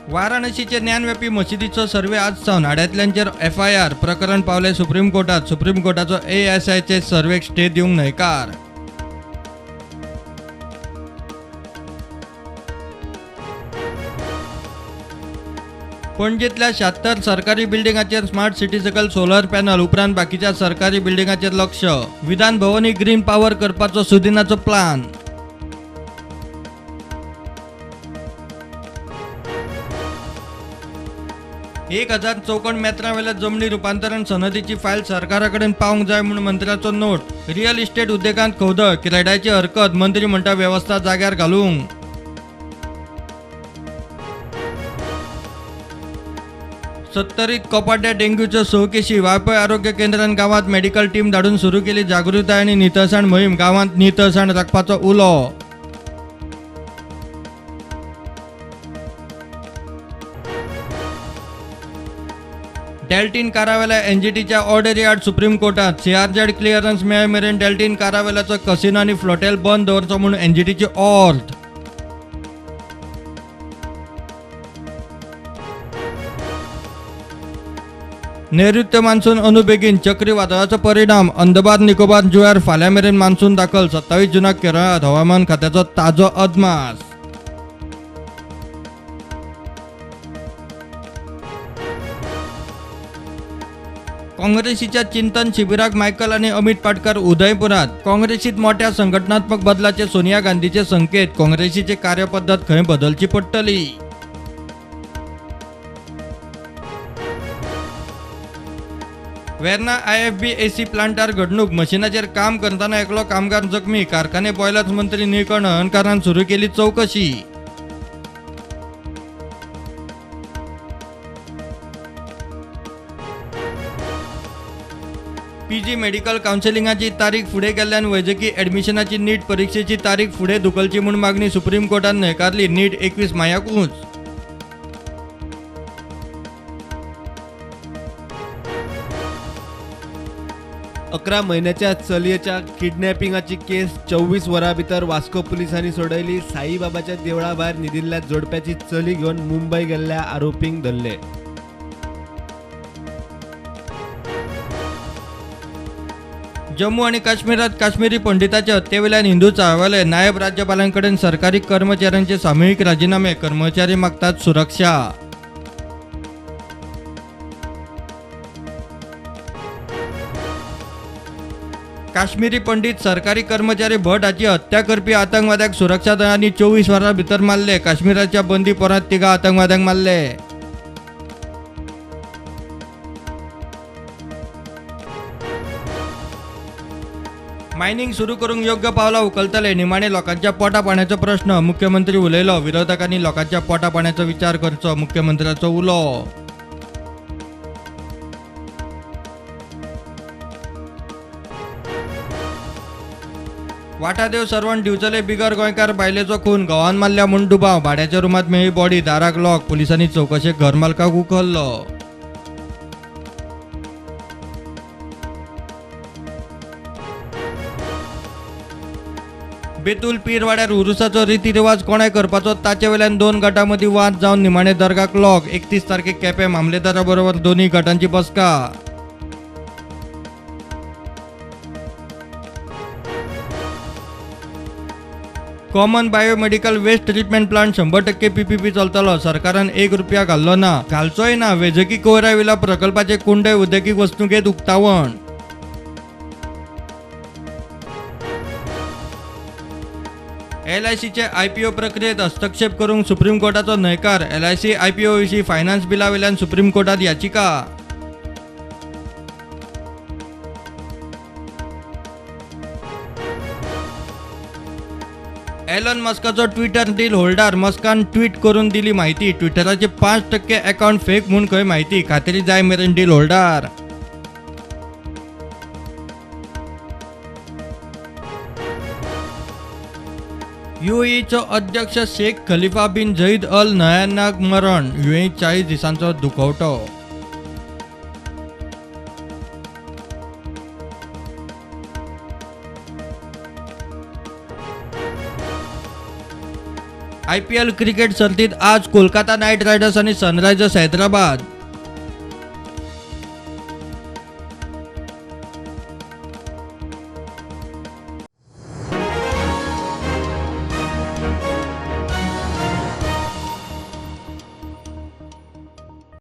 वाराणसीचे Gyanvapi मशिदीचो survey आज सावन आड्यांतल्यांचेर FIR प्रकरण पावले सुप्रीम कोर्टात. सुप्रीम कोर्टाचो एएसआयचे सर्वेक स्टे दिवंक न्हयकार. पणजेंतल्या 76 सरकारी बिल्डिंगाचेर स्मार्ट सिटी सकल सोलर पॅनल उपरांत बाकीच्या सरकारी बिल्डिंगाचेर लक्ष. विधान भवनूय ग्रीन पावर करपाचो सुदिनाचो प्लान. एक 1000 चौखण मेत्रावेल्या जमनी रुपांतरण सनदीची फायल सरकाराकडेन पावंक जाय म्हूण मंत्र्याचो नोट. रियल इस्टेट उद्देगांत खवदळ, क्रेडायची हरकत, मंत्री म्हणटा वेवस्था जाग्यार घालूंक. 70 कोपाड्या डेंग्यूच्यो 6 केशी. वाळपय आरोग्य केंद्रान गांवांत मेडिकल टीम धाडून सुरू केली जागृताय आनी नितळसाण मोहीम. गांवांत नितळसाण राखपाचो उलो. डेल्टीन कारावेला एनजीटीच्या ऑर्डरी आड सुप्रीम कोर्टात. सीआरझेड क्लिअरन्स मेळ मेरेन डेल्टीन कारावेलाचो कसिनो आनी फ्लोटेल बंद दवरचो म्हूण एनजीटीची ऑर्द. नैऋत्य मान्सून अंदू बेगीन, चक्रीवादळाचो परिणाम अंदमान निकोबार जुंव्यार फाल्यां मेरेन मान्सून दाखल. 27 जूनाक केरळांत हवामान खात्याचो ताजो अदमास. काँग्रेसीच्या चिंतन शिबिराक मायकल आनी अमित पाटकर उदयपुरात. काँग्रेसीत मोठ्या संघटनात्मक बदलाचे सोनिया गांधीचे संकेत. काँग्रेसीची कार्यपद्धत खंय बदलची पडटली. वेर्ना आयएफबी एसी प्लांटार घडणूक. मशिनाचेर काम करतना एकलो कामगार जखमी. कारखाने बॉयलर्स मंत्री निळकंठ हळर्णकारान सुरू केली चौकशी. पीजी मेडिकल कावन्सिलिंगाची तारीख फुडें गेल्ल्यान वैजकी ॲडमिशनाची नीट परीक्षेची तारीख फुडें धुकलची म्हूण मागणी सुप्रीम कोर्टान न्हयकारली. नीट 21 मायाकूच. 11 म्हयन्याच्या चलयेच्या किडनॅपिंगाची केस 24 वरां भितर वास्को पुलिसांनी सोडयली. साईबाबाच्या देवळा भायर न्हिदिल्ल्या जोडप्याची चली घेवन मुंबय गेल्ल्या आरोपींक धरले. जम्मू आनी काश्मीरात काश्मीरी पंडिताचे हत्येवेल्यान हिंदू चाळवले. नायब राज्यपालांकडेन सरकारी कर्मचाऱ्यांचे सामुहीक राजीनामे. कर्मचारी मागतात सुरक्षा. काश्मीरी पंडित सरकारी कर्मचारी भट हाची हत्या करपी आतंकवाद्याक सुरक्षा दळांनी 24 वरां भितर मारले. काश्मीराच्या बंदीपोरांत 3 आतंकवाद्यांक मारले. मायनिंग सुरू करूंक योग्य पावलां उखलतले. निमाणे लोकांच्या पोटा पाण्याचो प्रश्न. मुख्यमंत्री उलयलो. विरोधकांनी लोकांच्या पोटा पाण्याचो विचार करचो, मुख्यमंत्र्याचो उलो. वाठादेव सर्वण दिवचले बिगर गोंयकार बायलेचो खून. घोवान मारल्या म्हूण दुबाव. भाड्याच्या रुमांत मेळ्ळी बॉडी. दाराक लॉक. पुलिसांनी चवकशेक घर मालकाक उखल्लो. बेतूल पीरवाड्यार उरुसाचो रितीरिवाज कोणें करपाचो ताचे वयल्यान 2 गटां मदीं वाद जावन निमाणे दर्गाक लॉक. 31 तारखेक केपें मामलेदारा बरोबर दोनूय गटांची बसका. Common biomedical waste treatment plant 100% PPP चलतलो. सरकारान 1 रुपया घाल्लो ना, घालचोय ना. वैजकी कोयरा विला प्रकल्पाचे कुंडय उद्देगीक वसणुकेंत उक्तावण. एलआयसीचे आयपीओ प्रक्रियेत हस्तक्षेप करूंक सुप्रीम कोर्टाचो न्हयकार. एलआयसी आयपीओ विशीं फायनान्स बिला वयल्यान सुप्रीम कोर्टात याचिका. एलन मस्काचो ट्विटर डील होल्डार. मस्कान ट्वीट करून दिली माहिती. ट्विटराचे 5% अकाउंट फेक म्हूण खंय माहिती. खात्री जाय मेरेन डील होल्डार. युएईचो अध्यक्ष शेख खलिफा बिन झैद अल नह्यानाक मरण. युएई 40 दिसांचो दुखवटो. आयपीएल क्रिकेट सर्तीत आज कोलकाता नायट रायडर्स आनी सनरायझर्स हैदराबाद.